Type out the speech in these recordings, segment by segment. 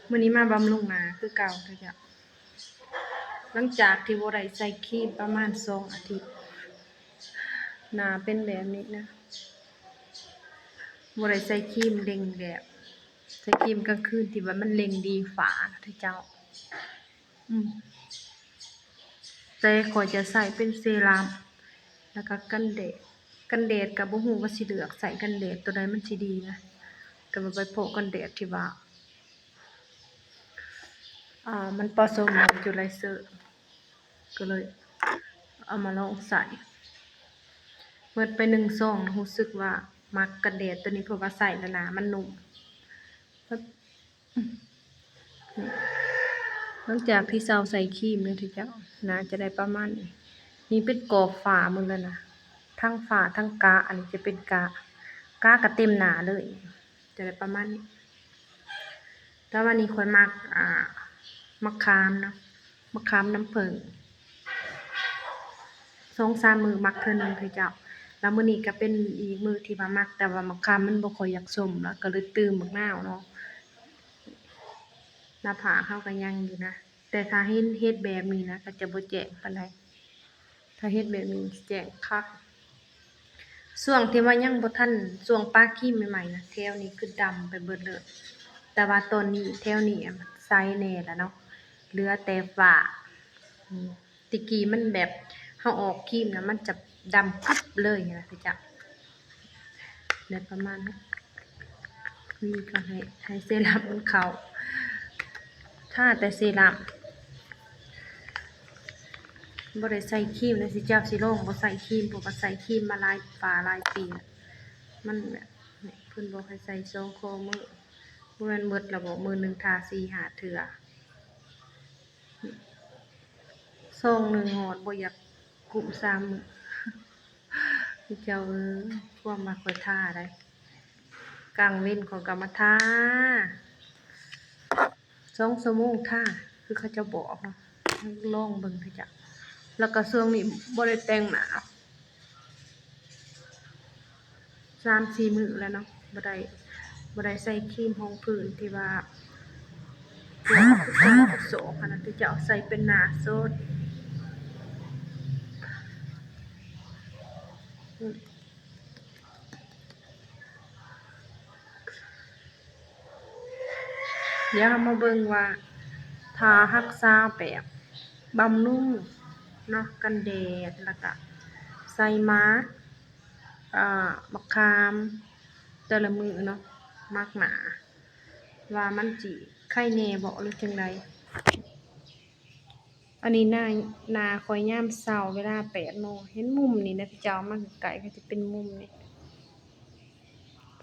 ມື້ນີ້ມາບຳລຸງໜ້າຄືເກົ່າເດີເຈົ້າ. ຫຼັງຈາກທີ່ບໍ່ໄດ້ໃຊ້ຄຣີມປະມານສອງອາທິດ ໜ້າເປັນແບບນີ້ນະ, ບໍ່ໄດ້ໃຊ້ຄຣີມເລັ່ງແບບ ໃຊ້ຄຣີມກາງຄືນທີ່ວ່າມັນເລັ່ງດີຟ້ານະເຈົ້າ. ອືມ ແຕ່ຂ້ອຍຈະໃຊ້ເປັນເຊຣຳ ແລ້ວກໍກັນແດດ. ກັນແດດກໍບໍ່ຮູ້ວ່າຊິເລືອກໃຊ້ກັນແດດຕົວໃດມັນຊິດີນະ, ແຕ່ວ່າໄປພໍ້ກັນແດດທີ່ວ່າ ອ່າ ມັນປະສົມມອຍເຈີໄລເຊີ ກໍເລີຍເອົາມາລອງໃຊ້. ເໝິດໄປໜຶ່ງຊອງ ຮູ້ສຶກວ່າມັກກັນແດດຕົວນີ້ ເພາະວ່າໃຊ້ແລ້ວໜ້າມັນນຸ່ມ. ຫຼັງຈາກທີ່ເຊົາໃຊ້ຄຣີມແລ້ວເດີເຈົ້າ ໜ້າຈະໄດ້ປະມານນີ້. ນີ້ເປັນກອບຝ້າໝົດແລ້ວນະ, ທັງຝ້າທັງກະ, ອັນນີ້ຈະເປັນກະ, ກະກໍເຕັມໜ້າເລີຍ. ຈະໄດ້ປະມານນີ້. ແຕ່ວ່ານີ້ຂ້ອຍມັກ ອ່າ ໝາກຂາມເນາະ, ໝາກຂາມນ້ຳເຜິ້ງ. ສອງສາມມື້ມັກເທື່ອໜຶ່ງເດີເຈົ້າ. ແລ້ວມື້ນີ້ກໍເປັນອີກມື້ທີ່ວ່າມັກ, ແຕ່ວ່າໝາກຂາມມັນບໍ່ຄ່ອຍຢາກສົ້ມ, ແລ້ວກໍເລີຍຕື່ມໝາກນາວເນາະ. ໜ້າຜາກເຮົາກໍຍັງຢູ່ນະ, ແຕ່ຖ້າເຫັນເຮັດແບບນີ້ນະ ກໍຈະບໍ່ແຈ້ງປານໃດ. ຖ້າເຮັດແບບນີ້ແຈ້ງຄັກ. ຊ່ວງທີ່ວ່າຍັງບໍ່ທັນ ຊ່ວງປະຄຣີມໃໝ່ໆນະ ແຖວນີ້ຄືດຳໄປເບິດເລີຍ, ແຕ່ວ່າຕອນນີ້ແຖວນີ້ໃສແດ່ລະເນາະ, ເຫຼືອແຕ່ຝ້າ. ອືມ ແຕ່ກີ້ມັນແບບ ເຮົາອອກຄຣີມນະ ມັນຈະດຳກຶບເລີຍນະ ຄືຈະ ໄດ້ປະມານນີ້. ນີ້ກໍໃຫ້ ໃຫ້ເຊຣຳມັນເຂົ້າ, ທາແຕ່ເຊຣຳ, ບໍ່ໄດ້ໃສ່ຄຣີມ. ແລ້ວຊິ ເຈົ້າຊິລອງບໍ່ໃສ່ຄຣີມ, ເພາະວ່າໃສ່ຄຣີມມາຫຼາຍ ປາ ຫຼາຍປີແລ້ວ. ມັນແບບ ເພິ່ນບອກໃຫ້ໃສ່ສອງຂໍ້ມື້, ບໍ່ແມ່ນໝົດລະບໍ? ມື້ໜຶ່ງທາສີ່ຫ້າເທື່ອ. ຊອງໜຶ່ງຮອດບໍ່ຢາກກຸ້ມສາມມື້. ເຈົ້າເອີຍ ຄວາມວ່າຂ້ອຍທາໄດ໋, ກາງເວັນຂ້ອຍກໍມາທາ ສອງຊົ່ວໂມງທາ ຄືເຂົາເຈົ້າບອກເນາະ. ລອງເບິ່ງເຖາະເຈົ້າ. ແລ້ວກໍຊ່ວງນີ້ບໍ່ໄດ້ແຕ່ງໜ້າ ສາມສີ່ມື້ແລ້ວເນາະ, ບໍ່ໄດ້ ບໍ່ໄດ້ໃສ່ຄຣີມຮອງພື້ນທີ່ວ່າ ພວກສອກຫັ້ນນະ ທີ່ເຈົ້າໃສ່ເປັນໜ້າສົດ. ດຽວເຮົາມາເບິ່ງວ່າ ຖ້າຮັກສາແບບບຳລຸງເນາະ ກັນແດດ ແລ້ວກະໃສ່ໝາກ ອ່າ ໝາກຂາມແຕ່ລະມື້ເນາະ ໝາກໜ້າ ວ່າມັນຊິໄຄແດ່ບໍ່ ຫຼືຈັ່ງໃດ. ອັນນີ້ໜ້າ ໜ້າຂ້ອຍຍາມເຊົ້າເວລາແປດໂມງ. ເຫັນມຸມນີ້ນະ ເຈົ້າມາໃກ້ໆ ກໍຈະເປັນມຸມນີ້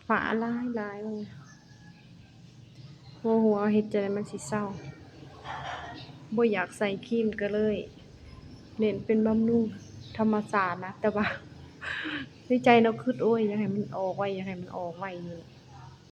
ຝ້າຫຼາຍໆ ໂອ້ ບໍ່ຮູ້ວ່າເຮັດຈັ່ງໃດມັນຊິເຊົາ. ບໍ່ຢາກໃສ່ຄຣີມ ກໍເລີຍເນັ້ນເປັນບຳລຸງທຳມະຊາດນະ, ແຕ່ວ່າໃນໃຈເນາະ ຄິດ ໂອ້ຍ ຢາກໃຫ້ມັນອອກໄວ ຢາກໃຫ້ມັນອອກໄວຢູ່.